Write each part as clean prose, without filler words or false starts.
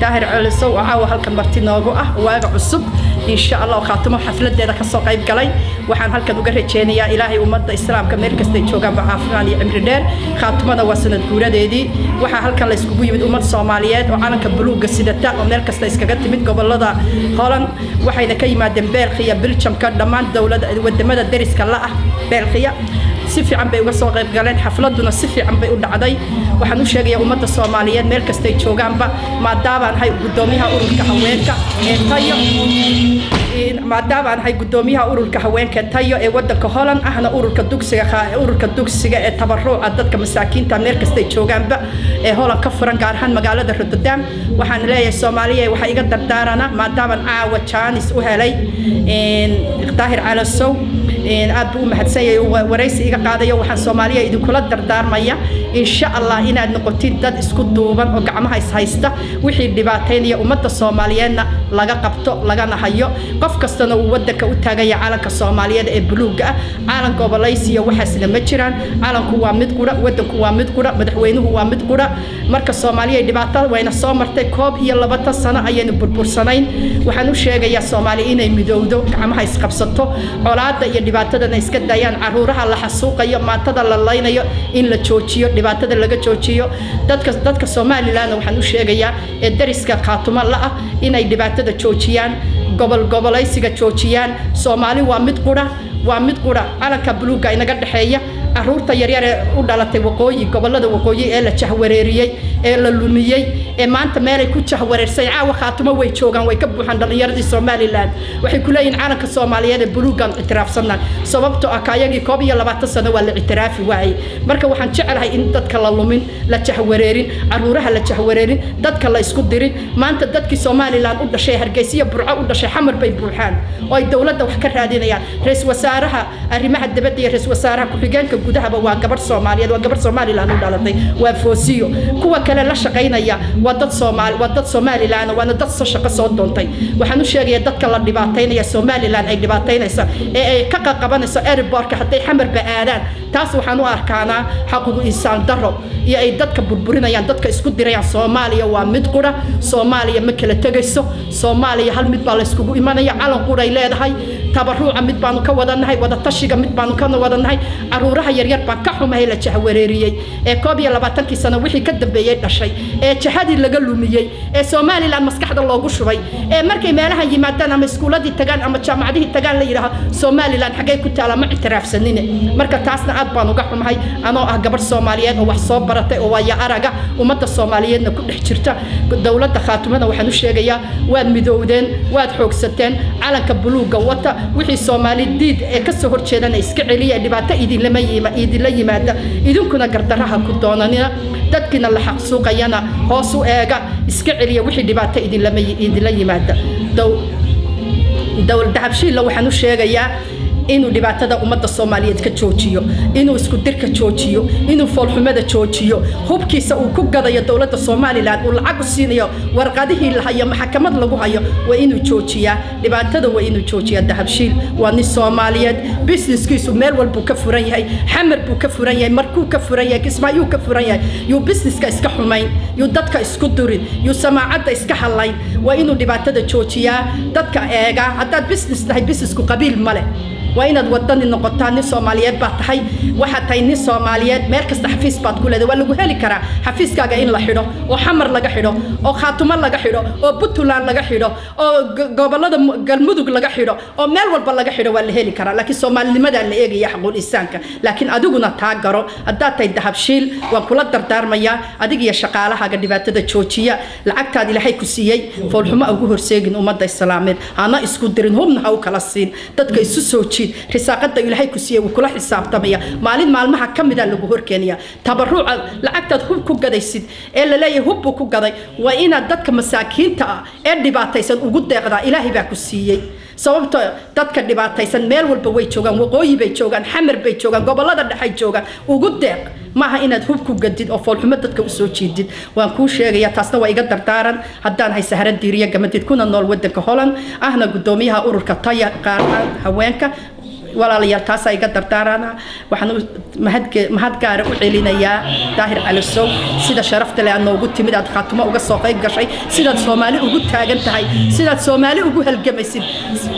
Daahir Celisow oo caawa halkan marti noogu ah waaga cusub, insha Allah Khaatumo xafladeeda ka soo qayb galay. Waxaan halkan uga rajeynayaa Ilaahay ummadda Islaamka meel kastay joogaanba caafimaad iyo cimri dheer. Khaatumada waa sanad guuradeedii. Waxaa halkan la iskugu yimid ummad Soomaaliyeed oo calanka buluugga sidata oo meel kasta iskaga timid gobolada Holland. Waxayna ka yimaadeen Beelkiya, Biljamka, dhammaan dowladda wadamada deriska la ah Beelkiya. Si fiican bay uga soo qayb galeen, xafladuna si fiican bay u dhacday. Waxaan u sheegayaa ummadda Soomaaliyeed meel kastay joogaanba, maadaabaan ahay guddoomiyaha ururka haweenka ee Tayo, maadaama aan ahay guddoomiyaha ururka haweenka Tayo ee wadanka Holland, ahna ururka dugsiga ee tabaruca dadka masaakiinta meel kastay joogaanba ee Holland ka furan, gaar ahaan magaalada Rotterdam. Waxaan leeyahay Soomaaliya, waxaa iga dardaarana, maadaamaan caawa jaanis u helay Daahir Calasow, aad buu u mahadsan yahay, waraysi iga qaadayo, waxaan Soomaaliya idinkula dardaarmaya, insha Allah, inaad noqotid dad isku duuban oo gacmaha is haysta, wixii dhibaataynaya ummadda Soomaaliyeedna laga qabto lagana hayo, qof kastana uu wadanka u taagaya calanka Soomaaliyeed ee buluugga ah. Calan gobolaysiyo waxaasna ma jiraan. Calanku waa mid qura, wadanku waa mid qura, madaxweynuhu waa mid qura. Marka Soomaaliya dhibaato wayna soo martay, 21 sano ayaynu burbursanayn. Waxaan u sheegayaa Soomaaliya inay midowdo, gacmaha isqabsato, colaadda iyo dhibaatadana iska dayaan. Caruuraha la xasuuqayo, maatada la laynayo in la joojiyo, dhibaatada laga joojiyo. Dadka Somalilandna waxaan u sheegayaa ee dariska Khaatumo la ah inay dhibaatada joojiyaan, gobol gobolaysiga joojiyaan. Soomaali waa mid qura, waa mid qura. Calanka buluugga inaga dhexeeya. Caruurta yaryar ee u dhalatay waqooyi, gobolada waqooyi, ee la jahwareeriyey ee la lumiyey ee maanta meelay ku jahwareersay, caawa Khaatumo way joogaan, way ka buuxaan dhallinyaradii Somaliland. Waxay ku leeyihin calanka Soomaaliyeed ee buluuggaan ictiraafsanaa, sababtoo ah kaayagii 21 sano waa la ictiraafi waayey. Marka waxaan jeclahay in dadka la lumin, la jahwareerin, caruuraha la jahwareerin, dadka la isku dirin. Maanta dadkii Somaliland u dhashay, Hargeysa, Burco u dhashay, Xamar bay buuxaan oo ay dowladda wax ka raadinayaan. Ra-iisul wasaaraha arrimaha dibadda iyo ra-iisul wasaaraha ku-xigeenka gudahaba waa gabadh Soomaaliyeed, waa gabadh Somaliland u dhalatay, waa Foosiyo. Kuwa kale la shaqaynaya waa dad Soomaali, waa dad Somaliland, waana dad soo shaqo soo doontay. Waxaan u sheegayaa dadka la dhibaataynaya, Somaliland ay dhibaataynaysa ee ay ka qaqabanayso airportka hadday Xamarba aadaan, taas waxaan u arkaanaa xaquuqu insaan daro iyo ay dadka burburinayaan, dadka isku dirayaan. Soomaaliya waa mid qura, Soomaaliya ma kala tegayso. Soomaaliya hal mid baa la iskugu imanaya, calan quray leedahay, tabaruuca mid baanu ka wadanahay, wadatashiga mid baanu ka wadanahay. Caruuraha yaryar baan ka xumahay la jahwareeriyey ee 21-kii sano wixii ka dambeeyey dhashay ee jahadii laga lumiyey ee Somaliland maskaxda loogu shubay, ee markay meelahan yimaadaan ama iskuuladii tagaan ama jaamacadihii tagaan la yidhaaho Somaliland xaggay ku taala, ma ictiraafsanine. Marka taasna aad baan uga xumahay, anoo ah gabadh Soomaaliyeed oo wax soo baratay oo waaya araga ummadda Soomaaliyeedna ku dhex jirta. Dowladda Khaatumada waxaan u sheegayaa, waad midowdeen, waad xoogsateen, calanka buluugga wata. Wixii Soomaali diid ee kasoo horjeedana iska celiya. Dhibaato idinla yimaada idinkuna gardaraha ku doonanina, dadkiina la xaqsuuqayana hoos u eega, iska celiya wixii dhibaato idinla yimaada. Dahabshiilla waxaan u sheegayaa inuu dhibaatada ummadda Soomaaliyeed ka joojiyo, inuu isku dirka joojiyo, inuu foolxumada joojiyo. Hubkiisa uu ku gadayo dowladda Somaliland, uu lacag u siinayo, warqadihii la hayo, maxkamad lagu hayo, waa inuu joojiyaa. Dhibaatada waa inuu joojiyaa. Dahabshiil waa nin Soomaaliyeed, businesskiisu meel walbuu ka furan yahay, Xamar buu ka furan yahay, Markuu ka furan yahay, Kismaayuu ka furan yahay. Yuu businesska iska xumayn, yuu dadka isku durin, yuu samaacadda iska hadlayn. Waa inuu dhibaatada joojiyaa, dadka eegaa. Haddaad business tahay, businessku qabiil ma leh. Waa inaad wadani noqotaa. Nin Soomaaliyeed baa tahay, waxaad tahay nin Soomaaliyeed, meel kasta xafiis baad ku leedahay, waa lagu heli karaa. Xafiiskaaga in la xidho oo Xamar laga xidho oo Khaatumo laga xidho oo Puntland laga xidho oo gobollada Galmudug laga xidho oo meel walba laga xidho, waa la heli karaa, laakiin soomaalinimadaa la eegaya, xaquul insaanka. Laakiin adiguna taa garo. Haddaad tahay Dahabshiil, waan kula dardaarmayaa, adiga iyo shaqaalahaaga dhibaatada joojiya. Lacagtaad Ilaahay ku siiyey foolxumo ugu horseegin ummadda Islaameed, hana isku dirin, hubna ha u kala siin, dadka isu soo jiid. Risaaqada Ilaahay ku siiyey wuu kula xisaabtamaya, maalin maalmaha ka mida lagu horkeenaya. Tabaruca lacagtaad hub ku gadaysid ee la leeyahay hub buu ku gaday, waa inaad dadka masaakiinta ah ee dhibaataysan ugu deeqdaa. Ilaahay baa ku siiyey, sababto dadka dhibaataysan meel walba way joogaan, waqooyi bay joogaan, Xamar bay joogaan, gobolada dhexay joogaan, ugu deeq. Maaha inaad hub ku gadid oo foolxumo dadka usoo jiidid. Waan kuu sheegayaa, taasna waa iga dardaaran haddaan hay Sahra Diiriya Gamadid, kuna nool wadanka Holland, ahna guddoomiyaha ururka Taya, qaaraan haweenka. Walaalayaal, taasaa iga dardaarana. Waxaan mahad gaara u celinayaa Daahir Calasow, sida sharafta leh aad noogu timid, aad Khaatumo uga soo qayb gashay, sidaad Soomaali ugu taagan tahay, sidaad Soomaali ugu halgamaysid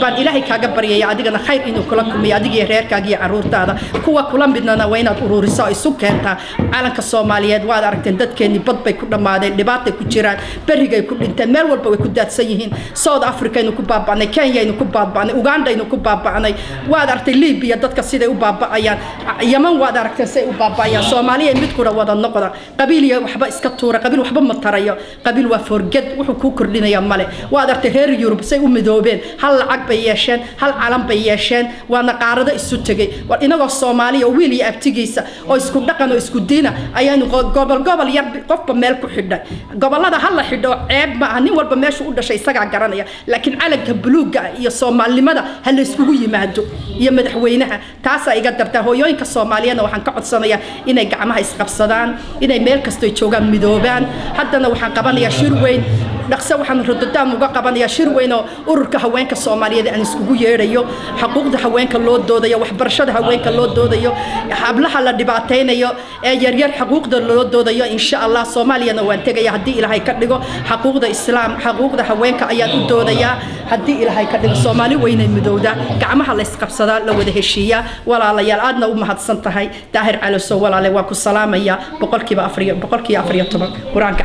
baan Ilaahay kaaga baryaya adigana khayr inuu kula kulmiyo, adiga iyo reerkaaga iyo caruurtaada. Kuwa kula midnana waa inaad ururiso oo isu keentaa calanka Soomaaliyeed. Waad aragteen, dadkeenii bad bay ku dhammaadeen, dhibaatay ku jiraan, berrigay ku dhinteen, meel walba way ku daadsan yihiin. South Africa aynu ku baaba'nay, Kenya aynu ku baaba'nay, Uganda aynu ku baaba'nay. Waad aragtay Libiya dadka siday u baaba'ayaan, Yaman waad aragteen siday u baaba'ayaan. Soomaaliya mid qura wada noqda, qabiil iyo waxba iska tuura. Qabiil waxba ma tarayo, qabiil waa forged, wuxuu kuu kordhinaya male. Waad aragtay reer Yurub say u midoobeen, hal lacag bay yeesheen, hal calan bay yeesheen, waana qaarado isu tegey. War inagoo Soomaaliya oo wiil iyo abtigiisa oo isku dhaqan oo isku diina ayaanu gobol gobol yar qofba meel ku xidhay. Gobolada ha la xidho, ceeb ma aha, nin walba meeshuu u dhashay isagaa garanaya, laakiin calanka buluugga iyo Soomaalinimada ha la iskugu yimaado iyo madaxweynaha. Taasaa iga dartaa. Hooyooyinka Soomaaliyana waxaan ka codsanayaa inay gacmaha isqabsadaan, inay meel kastoy joogaan midoobaan. Haddana waxaan qabanayaa shir weyn dhaqso, waxaan Rotterdam uga qabanayaa shir weyn oo ururka haweenka Soomaaliyeed aan iskugu yeedhayo, xuquuqda haweenka loo doodayo, waxbarashada haweenka loo doodayo, hablaha la dhibaataynayo ee yaryar xuquuqda loo doodayo. Insha Allah Soomaaliyana waan tegaya haddii Ilaahay ka dhigo. Xuquuqda Islaam, xuquuqda haweenka ayaan u doodayaa haddii Ilaahay ka dhigo. Soomaali weynay midowda, gacmaha la isqabsadaa, la wada heshiiyaa. Walaalayaal, aadna u mahadsan tahay Daahir Calasow. Walaale, waan ku salaamayaa 4% 114 qur-aanka.